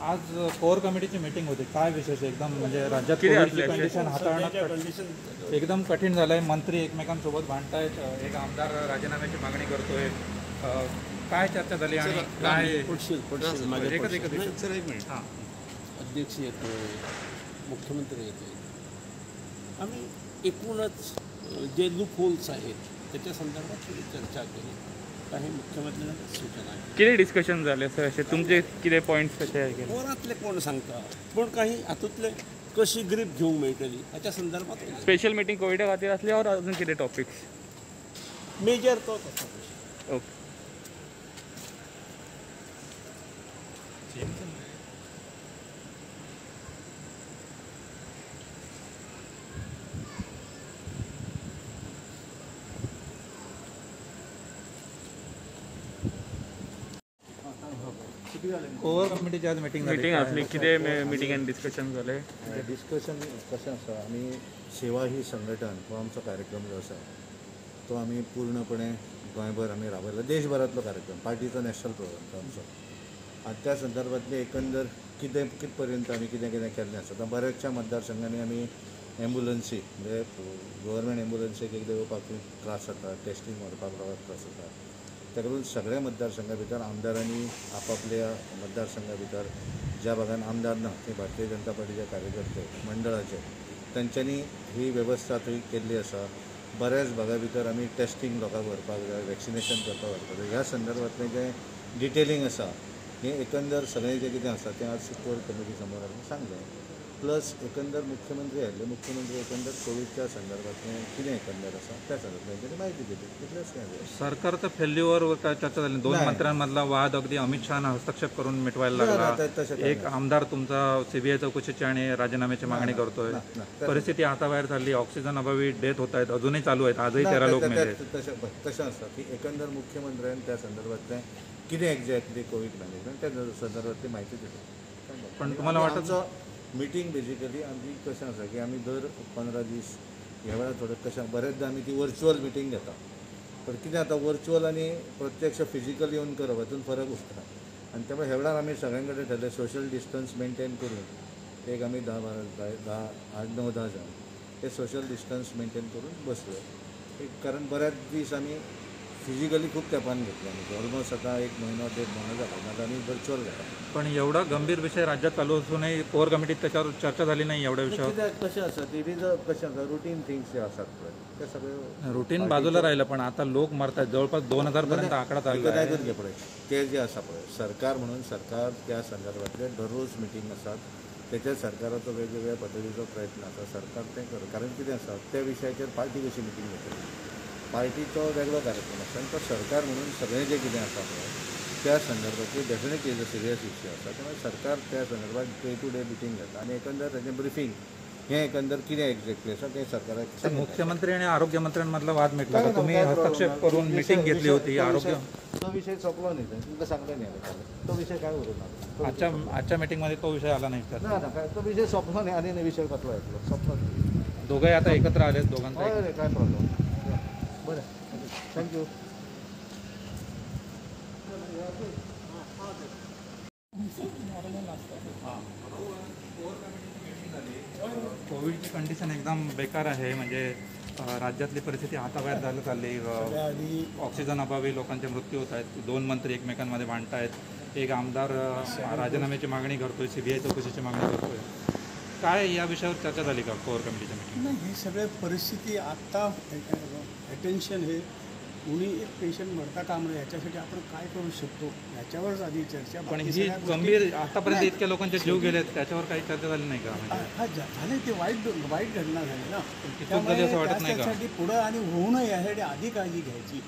आज कोर कमिटीची मीटिंग होती, काय विशेष? एकदम म्हणजे राज्यात कोविडची कंडिशन हाताळणं एकदम कठीण झालं आहे. मंत्री एकमेकांसोबत भांडतायत, एक आमदार राजीनाम्याची मागणी करतोय. काय चर्चा झाली आणि काय? सर एक मिनिट. हां, अध्यक्ष येतोय, मुख्यमंत्री येतोय. आम्ही एकूणच जे लूप होल्स आहेत त्याच्या संदर्भात थोडी चर्चा केली. काही मुख्यमंत्र्यांना सूचना किती डिस्कशन झाले सर? असे तुमचे किती पॉईंट्स कसे आहे? कोणातले कोण सांगता पण काही हातूंतले कशी ग्रीप घेऊंक मेळटली हाच्या संदर्भात स्पेशल मिटींग कोविडा खातीर आसली और अजून किती टॉपिक्स मेजर तोच आसा. ओके. कोर कमिटीची आज मीटिंग मीटिंग असली, किती मीटिंग आनी डिस्कशन झाले? डिस्कशन कशें आसा, आमी सेवा ही संघटन हो आमचो कार्यक्रम जो आसा तो आमी पूर्णपणे गोंयभर आमी राबयला. देशभरांतलो कार्यक्रम, पार्टीचो नॅशनल प्रोग्राम तो आमचो. आनी त्या संदर्भांतले एकंदर कितें कित पर्यंत आमी कितें कितें केल्लें आसा. आतां बऱ्याचशा मतदारसंघांनी आमी एम्बुलन्सी म्हणजे गव्हर्मेंट एम्बुलन्सीक एकदां येवपाक त्रास जाता, टेस्टींग व्हरपाक लोकांक त्रास जाता. ताका लागून सगळ्या मतदारसंघा भितर आमदारांनी आपापल्या मतदारसंघा भितर ज्या भागान आमदार ना ते भारतीय जनता पार्टीचे कार्यकर्ते मंडळाचे तांच्यांनी ही वेवस्था थंय केल्ली आसा. बऱ्याच भागा भितर आमी टेस्टींग लोकांक व्हरपाक जाय, वॅक्सिनेशन करपाक व्हरपाक जाय. ह्या संदर्भांतलें जें डिटेलिंग आसा हें एकंदर सगळें जें कितें आसा तें आज कोर कमिटी समोर आमी सांगलें. प्लस एकंदर मुख्यमंत्री आयिल्ले, मुख्यमंत्री एकंदर कोविडच्या संदर्भांतलें कितें एकंदर आसा त्या संदर्भात तेणी म्हायती दिली. तितलेंच हें. सरकारचं फेल्युअर काय चर्चा झाली? दोन मंत्र्यांमधला वाद अगदी अमित शहाना हस्तक्षेप करून मिटवायला लागला. एक आमदार तुमचा सीबीआय चौकशीची आणि राजीनाम्याची मागणी करतोय. परिस्थिती हाताबाहेर झाली, ऑक्सिजन अभावी डेथ होत आहेत, अजूनही चालू आहेत, आजही 13 लोक मेले. तशें आसा की एकंदर मुख्यमंत्र्यान त्या संदर्भांतलें कितें एक्झॅक्टली कोविड मॅनेजमेंट त्या संदर्भांतली म्हायती दिली. पण तुम्हाला वाटतं मिटींग बेजिकली आमची कशें आसा की आमी दर 15 दीस ह्या वेळार थोडें कशें बरेचदा आमी ती वर्च्युअल मिटींग घेता. पण कितें जाता वर्च्युअल आनी प्रत्यक्ष फिजिकल येवन करप हातूंत फरक उरता. आनी त्यामुळे ह्या वेळार आमी सगळ्यां कडेन ठरलें सोशल डिस्टन्स मेनटेन करून एक आमी 10 12 10 8 9 10 जाण ते सोशल डिस्टन्स मेनटेन करून बसले. एक कारण बऱ्याच दीस आमी फिजिकली खूब तेंपान घेतले आमी, ऑलमोस्ट आतां 1 म्हयनो 1.5 म्हयनो जाला आतां आमी वर्च्युअल घेता. पण एवढा गंभीर विषय राज्यात चालू असूनही कोर कमिटीत त्याच्यावर चर्चा झाली नाही एवढ्या विषयावर? कित्याक कशें आसा it is a कशें आसा रुटीन थिंग्स जे आसात पळय ते सगळे रुटीन बाजूला राहिलं. पण आता लोक मरतात, जवळपास 2000 पर्यंत आकडा चालला आहे. आयकून घे पळय ते जे आसा पळय सरकार म्हणून सरकार त्या संदर्भातले दररोज मिटींग आसात, तेच्या सरकाराचो वेगवेगळ्या पद्दतीचो प्रयत्न आसा. सरकार तें कर, कारण कितें आसा त्या विशयाचेर पार्टी कशी मिटींग घेतली, पार्टीचो वेगळो कार्यक्रम आसता आनी तो सरकार म्हणून सगळें जें कितें आसा पळय त्या संदर्भातली definitely is a serious issue आसा. त्यामुळे सरकार त्या संदर्भात डे टू डे मिटींग घेता आनी एकंदर ताचें ब्रिफींग हें एकंदर कितें एक्झॅक्टली आसा तें सरकाराक. मुख्यमंत्री आणि आरोग्यमंत्र्यांमधला वाद मिटला का? तुम्ही हस्तक्षेप करून मिटींग घेतली होती. आरोग्य तो विषय सोंपलो न्ही, तुमकां सांगलें न्ही तो विषय काय उरूंक ना. आजच्या आजच्या मिटींगमध्ये तो विषय आला नाही तर? ना काय तो विषय सोंपलो न्ही आनी विषय कसलो येतलो, सोंपलो. दोघंही आता एकत्र आले, दोघांचा काय प्रॉब्लेम. बरें, thank you. कोविडची कंडिशन एकदम बेकार आहे, म्हणजे राज्यातली परिस्थिती हाताबाहेर झालं चालली. ऑक्सिजन अभावी लोकांचे मृत्यू होत आहेत, 2 मंत्री एकमेकांमध्ये भांडतायत, एक आमदार राजीनाम्याची मागणी करतोय, सीबीआय चौकशीची मागणी करतोय. काय या विषयावर चर्चा झाली का कोर कमिटीच्या मीटिंग? नाही, ही सगळे परिस्थिती आत्ता अटेन्शन हे कोणी एक पेशंट मरता काम नये याच्यासाठी आपण काय करू शकतो याच्यावरच आधी चर्चा. पण ही गंभीर आतापर्यंत इतक्या लोकांचे जीव गेलेत त्याच्यावर काही चर्चा झाली नाही का? हा झाले ते वाईट वाईट घटना झाली ना, त्यामुळे वाटत नाही का त्यासाठी पुढं आणि होऊ नये यासाठी आधी काळजी घ्यायची.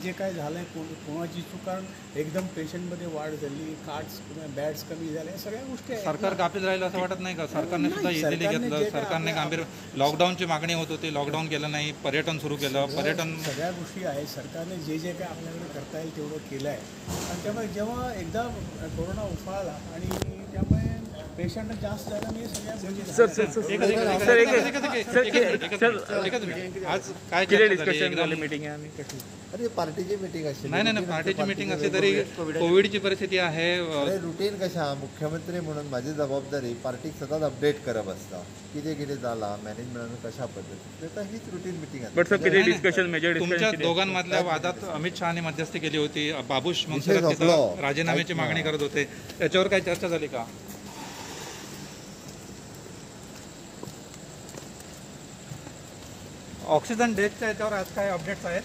जे काय झालं आहे कोणाची चूक, कारण एकदम पेशंटमध्ये वाढ झाली, कार्ड्स बॅड्स कमी झाले, सगळ्या गोष्टी. सरकार गाफील राहिलं असं वाटत नाही का? सरकारने सुद्धा इझिली घेतलं, सरकारने गांभीर लॉकडाऊनची मागणी होत होती, लॉकडाऊन केलं नाही, पर्यटन सुरू केलं, पर्यटन सगळ्या गोष्टी आहेत. सरकारने जे जे काय आपल्याकडे करता येईल तेवढं केलं आहे. आणि त्यामुळे जेव्हा एकदा कोरोना उफाळला आणि त्यामुळे पेशंट जास्त झाला म्हणजे सगळ्या गोष्टी सर झाल्या. सर एकच सर मिनिट, एक एकच सर मिनिट, एकच मिनिट, सर एकच मिनिट. आज काय किती चर्चा झाली? डिस्कशन एकदम- झाली मिटिंग आम्ही कशी? अरे पार्टीची मिटिंग असेल. नाही नाही नाही, पार्टीची मिटिंग असली तरी कोविडची परिस्थिती आहे. अरे रुटीन कशा मुख्यमंत्री म्हणून माझी जबाबदारी पार्टीक सतत अपडेट करप आसता, कितें कितें जाला, मॅनेजमेंटान कशा पद्दतीन, तर हीच रुटीन मिटिंग बट सर आसता. किती डिस्कशन, मेजर तुमच्या डिस्कशन? दोघांमधल्या वादात अमित शहानी मध्यस्थी केली होती. बाबूश विषय मगसरात तिथं संपलो. राजीनाम्याची ऐक ना. मागणी करत होते, त्याच्यावर काही चर्चा झाली का? ऑक्सिजन डेथच्या याच्यावर आज काय अपडेट्स आहेत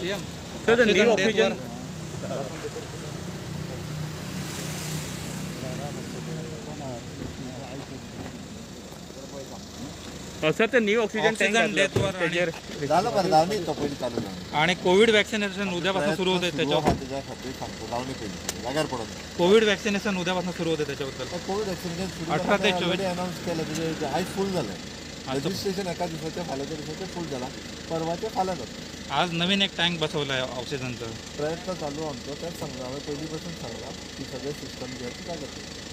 CM? Sir, the new oxygen oxygen- डेथवर sir ते न्यू ऑक्सिजन टँक ऑक्सिजन डेथवर त्याचेर जालो मरे, जावनी तो पयलीं चालू जावन आणि कोविड वॅक्सिनेशन उद्यापासून सुरू होते त्याच्यावर, तेच्या खातीर सांगतो, जावनी पयलीं जाग्यार पडोन. कोविड वॅक्सिनेशन उद्यापासून सुरू होते त्याच्याबद्दल. कोविड वॅक्सिनेशन सुरू 18 ते 24 ऑलरेडी अनाऊन्स केलें, तुजें आयज फूल जालें रजिस्ट्रेशन. एका दिसाचें फाल्यांच्या दिसाचें फूल जाला, परवाचें फाल्यां जातलें. आज नवीन एक टँक बसवला आहे ऑक्सिजनचं. प्रयत्न चालू आमचो, तेच सांगला हांवें पयलीं पासून सांगलां की सगळें सिस्टम जे आसा ते जाग्यार पडटलें.